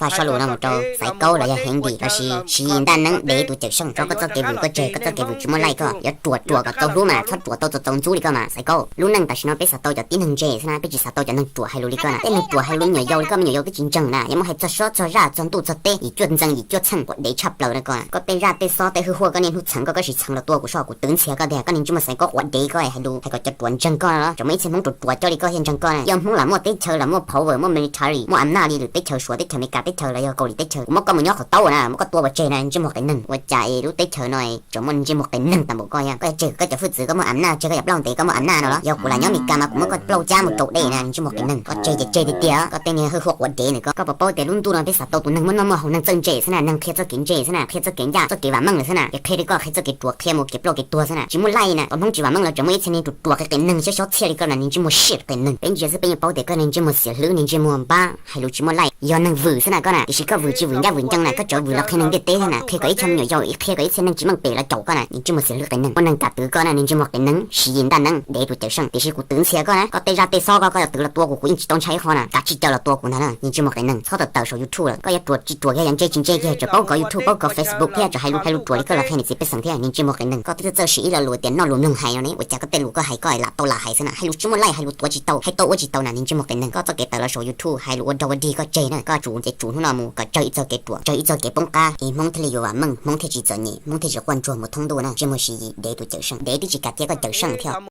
Faj sob lus no mus rau Xaiv Kaub los yog Heev Dim lossis Siv Yis Ntaj Neeb, dev tus cawm seej, rau koj txoj kev vwm koj tseg, koj txoj kev vwm tsis muaj laij koj yuav ruam ruam kom txaus hlub mas txhob ruam tau txaus txaus ntxub li koj mas Xaiv Kaub. Lub neej tam sim no peb xav tau cov tib neeg ntse xwb na, peb tsis xav tau cov neeg ruam hais lus li koj na. Tej neeg ruam hais lus me nyuam yaus li koj, me nyuam yaus twb tsis ntseeg na, yuav muab hais txog sob txog zaj txog ntuj txog teb yim cuaj ntxees yim cuaj txheej, quav dev tshaj plaws na koj. Koj tej zaj tej xob tej hwj huaj koj niaj hnub txheev koj, koj sim txheev los tua kuv soj, kuv twv ntxhias koj tiag. Koj niag ntsej muag Xaiv Kaub quav dev koj hais lus hais kom cov ruam ntseeg koj los, tseem muaj ib txhia Hmoob ruam ruam coj li koj thiaj ntseeg koj na. Yog Hmoob lam muaj teb chaws, lam muaj power, muaj military, muaj amnaj li lwm teb chaws, Suav teb chaws, Amelikas teb chaws los yog Kaus Lim teb chaws, kuv muab koj mus nyob qhov taub na, muab koj tua pov tseg na, ntsej muag qias neeg. Ua cas es lub teb chaws no tseem muaj ntsej muag qias neeg tag npaum koj thiab? Koj yuav tseg koj cov hwj txwv, koj muaj amnaj tseg, koj yuav plaub ntev koj muaj amnaj no los? Yog kuv lam nyob Amelikas mas kuv muab koj plaub cab mus rau dej na, ntsej muag qias neeg. Koj tseg ces tseg tiag tiag, koj tej niag hwj huaj quav dev ntawm koj. Koj puas paub tias lub ntuj no peb xav tau tus neeg muaj noj muaj haus, neeg txawj ntse xwb na, neeg qhia txoj kev ntse xwb na, qhia txoj kev ncaj, txoj kev vam meej lawm xwb na. Ces qhia li koj qhia txoj kev ruam, qhia mus kev ploj kev tuag xwb na, tsis muaj laij na. Koj Hmoob tsis vam meej los tseem muaj ib txhia neeg ruam ruam qias qias neeg, siab sob txhiaj li koj na, niag ntsej muag shit qias neeg. Peb ntsia xwb peb yeej paub tias koj niag ntsej muag xiam hlwb, niag ntsej muag npab, hais lus tsis muaj laij, yog neeg vwm xwb na koj na. Tiam sis koj vwm tsis vwm ncaj vwm ncees na, koj tsuas vwm los qhia neeg ntiaj teb thiab na, qhia kom ib txhia me nyuam yaus, qhia kom ib txhia neeg tsis meej pem los caum koj na, niag ntsej muag xiam hlwb qias neeg. Muaj neeg kam twv koj na, niag ntsej muag qias neeg. Siv Yis Ntaj Neeb, dev tus cawm seej, tiam sis kuv twv ntxhias koj na, koj tej zaj tej xob koj, koj yuav twv los tua kuv, kuv yeej tsis tau ntshai ib qho na, kav tsij caw los tua kuv ntag na, niag ntsej muag qias neeg. Txhob tawm tawm saum YouTube lawm, koj yuav ruam tsis ruam, yog ntse tsis ntse kiag, tseem paub kov YouTube, paub kov Facebook thiab, tseem hais lus hais lus ruam li koj los qhia niam txiv pej xeem thiab, niag ntsej muag qias neeg. Koj twb txawj siv ib lo lus tias noj lus mloog hais no ne, ua cas koj tej lus koj hais koj lam tau lam hais xwb na, hais lus tsis muaj laij, hais lus tuav tsis tau, hais tau ua tsis tau na, niag ntsej muag qias neeg. Koj txoj kev tawm los saum YouTube hais lus ua dog ua dig koj tseg na, koj tsum ces tsum hnub no mus kom tsawg ib txoj kev ruam, tsawg ib txoj kev poob qab, es Hmoob thiaj li yuav vam meej, Hmoob thiaj tsis txom nyem, Hmoob thiaj tsis quaj ntsuag mus thoob ntuj na, ntsej muag Siv Yis, dev tus cawm seej. Dev twb tsis kam tias koj cawm seej thiab.